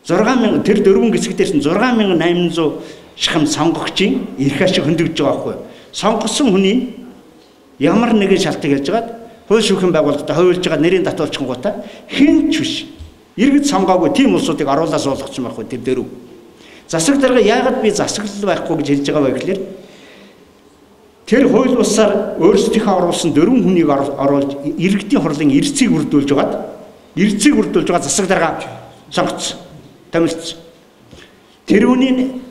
6000 тэр дөрвөн хэсэг дээр чинь 6800 шахам сонгогчийн эрх ашиг хөндөгдөж байгаа байхгүй юу? Сонгосон хүний ямар нэгэн шалтгаан хэлж байгаад хууль шүүхийн байгууллагатай хувилж байгаа нэрийн татуулчихгоотаа хэн ч биш. Иргэд сонгоогүй тийм улсуудыг оруулаа суулгацсан байхгүй тэр дөрөв. Засаг дарга яагаад би засаглал байхгүй гэж хэлж байгаа вэ гэхээр тэр хууль бусаар өөрсдийнхөө оруулсан дөрвөн хүнийг оруулж иргэдийн хурлын эрсийг бүрдүүлж байгаад засаг дарга сонгоцсон. Томилцсон. Тэр хүний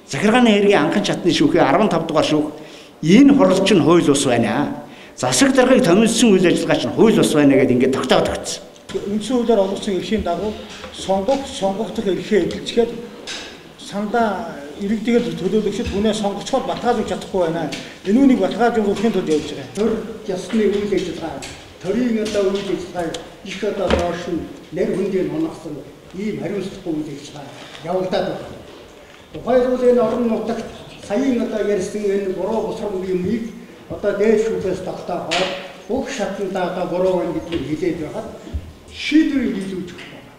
захиргааны хэргийн анхан шатны шүүхийн 15 дугаар шүүх энэ хурал чинь хууль бус байна. Засаг даргаыг томилсон үйл ажиллагаа чинь хууль бус байна гэдээ ингээд тогтоогд өгсөн. Үндсэн хуулиар олгосон эрхийн дагуу сонгогдох эрхээ эдэлжихэд сандаа иргэдийг төлөөлөгчд хүнээ сонгоцоход баталгаажуулж чадахгүй байна. Энэ үнийг баталгаажуулахын тулд явж байгаа. Төр ясны үйл ажиллагаа, төрийн одоо үйл ажиллагаа их одоо доош нь нэр хүндийг хоногсон ийм хариуцлагагүй үйл ажиллагаа явагдаад байна. Тухайлбал энэ орон нутагт саяын одоо ярьсан энэ буруу бусрам юмыг одоо дээд шүүхээс тогтоохоор бүх шатандаа одоо буруу байна гэдгийг хэлээд байхад шийдвэрийг биелүүлж өгөх байна.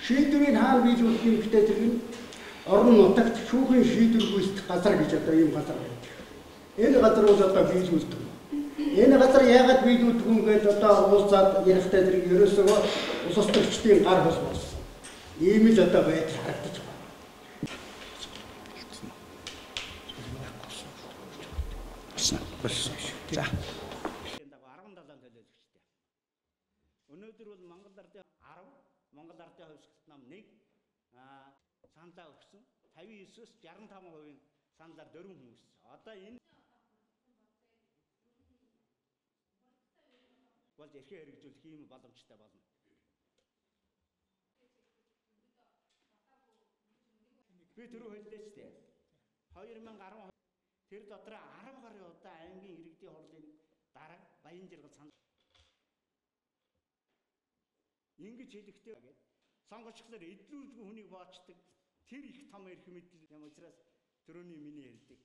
Шийдвэрийг хаана биелүүлэх юм гэдэг тэр нь орон нутагт шүүхийн шийдвэр гүйцэтгэх газар гэж одоо ийм газар байдаг. Энэ газар бол одоо биелүүлдэг. Энэ газар яагаад биелүүлдэг юм гээд одоо уулзаад ярихтай зэрэг ерөөсөө улс төрчдийн гар хөл болсон. Ийм л одоо байдал харагдаж байна. Болсон. За. 17 төлөөлөгчтэй. Өнөөдөр бол Монгол Ардын 10, Монгол Ардын хувьсгалт нам 1 саналаа өгсөн. 59-өөс 65% саналаар 4 хүн өссөн. Одоо энэ болж эрхээ хэрэгжүүлэх ийм боломжтой болно. Би түрүү хэллээ шүү дээ. 2010 тэр дотор 10 гаруй удаа аймгийн иргэдийн хурлын дарга Баян-Жаргал санал ингэж хэлэхдээ гээд сонгочлоор эдлүүлгүй хүнийг боочдөг тэр их том эрх мэдэл юм учраас түрүүний миний ярьдаг.